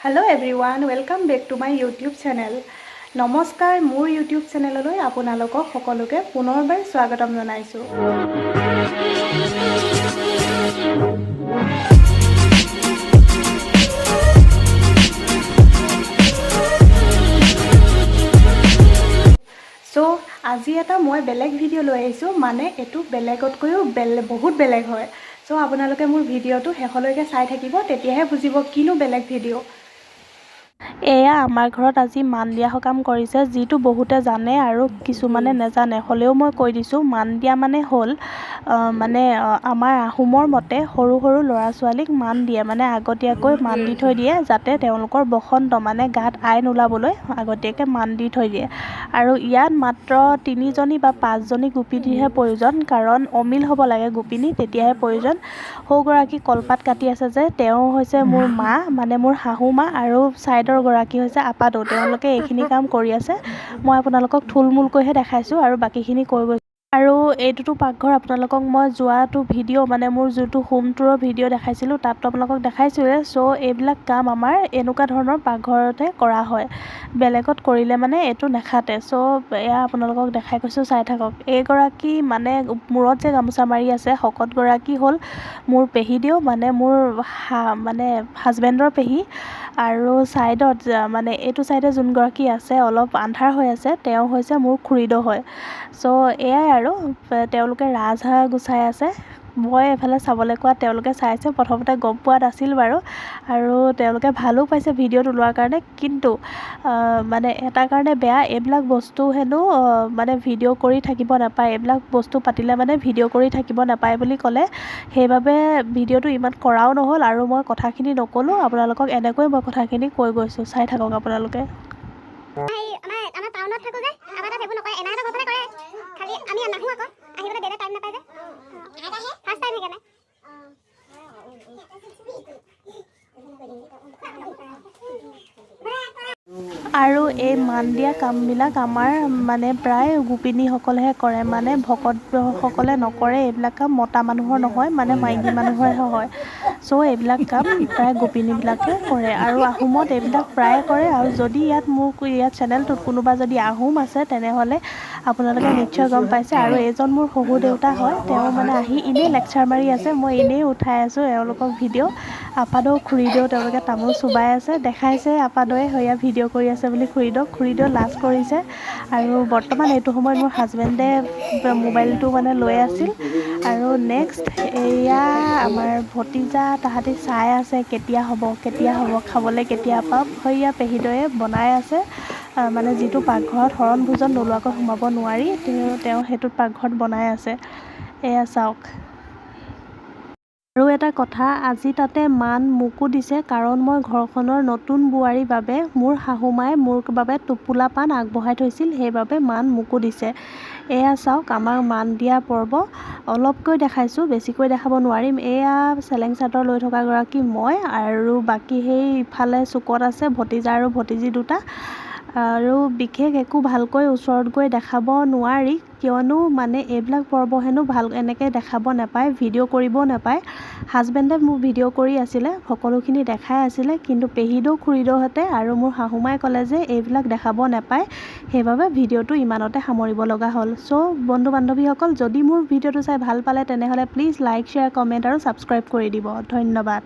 Hello everyone, welcome back to my YouTube channel. নমস্কাৰ, মোৰ YouTube চেনেললৈ আপোনালোকক সকলোকে পুনৰবাৰ স্বাগতম জনাইছোঁ। চ' আজি এটা মই বেলেগ ভিডিঅ' লৈ আহিছোঁ, মানে এইটো বেলেগতকৈও বহুত বেলেগ হয়। চ' আপোনালোকে মোৰ ভিডিঅ'টো শেষলৈকে চাই থাকিব, তেতিয়াহে বুজিব কিনো বেলেগ ভিডিঅ'। এয়া আমাৰ ঘৰত আজি মান দিয়া সকাম কৰিছে, যিটো বহুতে জানে আৰু কিছুমানে নেজানে। হ'লেও মই কৈ দিছোঁ, মান দিয়া মানে হ'ল মানে আমাৰ আহোমৰ মতে সৰু সৰু ল'ৰা ছোৱালীক মান দিয়ে, মানে আগতীয়াকৈ মান দি থৈ দিয়ে, যাতে তেওঁলোকৰ বসন্ত মানে গাত আই নোলাবলৈ আগতীয়াকৈ মান দি থৈ দিয়ে। আৰু ইয়াত মাত্ৰ তিনিজনী বা পাঁচজনী গোপিনীৰহে প্ৰয়োজন, কাৰণ অমিল হ'ব লাগে গোপিনী, তেতিয়াহে প্ৰয়োজন। সৌগৰাকী কলপাত কাটি আছে যে, তেওঁ হৈছে মোৰ মা, মানে মোৰ শাহু মা, আৰু ছাইডৰ গৰাকী হৈছে আপাদৌ। তেওঁলোকে এইখিনি কাম কৰি আছে। মই আপোনালোকক থুলমূলকৈহে দেখাইছোঁ আৰু বাকীখিনি কৈ গৈছোঁ। আৰু এইটোতো পাকঘৰ, আপোনালোকক মই যোৱাটো ভিডিঅ', মানে মোৰ যোনটো হোম টুৰৰ ভিডিঅ' দেখাইছিলোঁ, তাততো আপোনালোকক দেখাইছোঁৱে। চ' এইবিলাক কাম আমাৰ এনেকুৱা ধৰণৰ পাকঘৰতহে কৰা হয়, বেলেগত কৰিলে মানে এইটো নেখাটে। চ' এয়া আপোনালোকক দেখাই গৈছোঁ, চাই থাকক। এইগৰাকী মানে মূৰত যে গামোচা মাৰি আছে শকতগৰাকী হ'ল মোৰ পেহীদেউ, মানে মোৰ মানে হাজবেণ্ডৰ পেহী। আৰু ছাইডত, মানে এইটো ছাইডে যোনগৰাকী আছে, অলপ আন্ধাৰ হৈ আছে, তেওঁ হৈছে মোৰ খুৰীদেউ হয়। চ' এয়াই আৰু তেওঁলোকে ৰাজহাঁহ গুচাই আছে। মই এইফালে চাবলৈ কোৱাত তেওঁলোকে চাইছে, প্ৰথমতে গম পোৱা নাছিল বাৰু, আৰু তেওঁলোকে ভালো পাইছে ভিডিঅ'টো ওলোৱাৰ কাৰণে। কিন্তু মানে এটা কাৰণে বেয়া, এইবিলাক বস্তু হেনো মানে ভিডিঅ' কৰি থাকিব নাপায়, এইবিলাক বস্তু পাতিলে মানে ভিডিঅ' কৰি থাকিব নাপায় বুলি ক'লে। সেইবাবে ভিডিঅ'টো ইমান কৰাও নহ'ল আৰু মই কথাখিনি নক'লোঁ আপোনালোকক, এনেকৈ মই কথাখিনি কৈ গৈছোঁ, চাই থাকক আপোনালোকে। আমাৰ টাউনত থাকোঁ যে, আমাৰ তাত সেইবোৰ নকৰে। এনাহঁতৰ ঘৰৰ ফালে কৰে, খালি আমি নাহোঁ আকৌ, আহিবলৈ দেউতাই টাইম নাপায় যে, ফাৰ্ষ্ট টাইম সেইকাৰণে। আৰু এই মান দিয়া কামবিলাক আমাৰ মানে প্ৰায় গোপিনীসকলেহে কৰে, মানে ভকতসকলে নকৰে। এইবিলাক কাম মতা মানুহৰ নহয়, মানে মাইকী মানুহৰহে হয়। চ' এইবিলাক কাম প্ৰায় গোপিনীবিলাকে কৰে আৰু আহোমত এইবিলাক প্ৰায়ে কৰে। আৰু যদি ইয়াত মোৰ ইয়াত চেনেলটোত কোনোবা যদি আহোম আছে, তেনেহ'লে আপোনালোকে নিশ্চয় গম পাইছে। আৰু এইজন মোৰ শহুৰ দেউতা হয়, তেওঁ মানে আহি এনেই লেকচাৰ মাৰি আছে, মই এনেই উঠাই আছোঁ এওঁলোকক ভিডিঅ'। আপাদৌ খুৰীদেউ তেওঁলোকে তামোল চোবাই আছে, দেখাইছে আপাদৌৱে সেয়া ভিডিঅ' কৰি আছে বুলি খুৰীদেউক, খুৰীদেউ লাজ কৰিছে। আৰু বৰ্তমান এইটো সময়ত মোৰ হাজবেণ্ডে মোবাইলটো মানে লৈ আছিল। আৰু নেক্সট এয়া আমাৰ ভতিজা, তাহাঁতি চাই আছে কেতিয়া হ'ব, কেতিয়া হ'ব, খাবলৈ কেতিয়া পাম। সেয়া পেহীদৈয়ে বনাই আছে, মানে যিটো পাকঘৰত শৰণ ভোজন নোলোৱাকৈ সোমাব নোৱাৰি, তেওঁ সেইটোত পাকঘৰত বনাই আছে, এয়া চাওক। আৰু এটা কথা, আজি তাতে মান মোকো দিছে, কাৰণ মই ঘৰখনৰ নতুন বোৱাৰীৰ বাবে মোৰ শাহুমায়ে মোৰ বাবে টোপোলা পাণ আগবঢ়াই থৈছিল, সেইবাবে মান মোকো দিছে। এয়া চাওক আমাৰ মান দিয়া পৰ্ব, অলপকৈ দেখাইছোঁ, বেছিকৈ দেখাব নোৱাৰিম। এয়া চেলেং চাদৰ লৈ থকাগৰাকী মই, আৰু বাকী সেই ইফালে চুকত আছে ভতিজা আৰু ভতিজী দুটা। আৰু বিশেষ একো ভালকৈ ওচৰত গৈ দেখাব নোৱাৰি, কিয়নো মানে এইবিলাক পৰ্ব হেনো ভাল এনেকৈ দেখাব নাপায়, ভিডিঅ' কৰিবও নাপায়। হাজবেণ্ডে মোৰ ভিডিঅ' কৰি আছিলে, সকলোখিনি দেখাই আছিলে, কিন্তু পেহীদেউ খুৰীদেউহঁতে আৰু মোৰ শাহুমাই ক'লে যে এইবিলাক দেখাব নাপায়, সেইবাবে ভিডিঅ'টো ইমানতে সামৰিব লগা হ'ল। চ' বন্ধু বান্ধৱীসকল, যদি মোৰ ভিডিঅ'টো চাই ভাল পালে তেনেহ'লে প্লিজ লাইক, শ্বেয়াৰ, কমেণ্ট আৰু ছাবস্ক্ৰাইব কৰি দিব। ধন্যবাদ।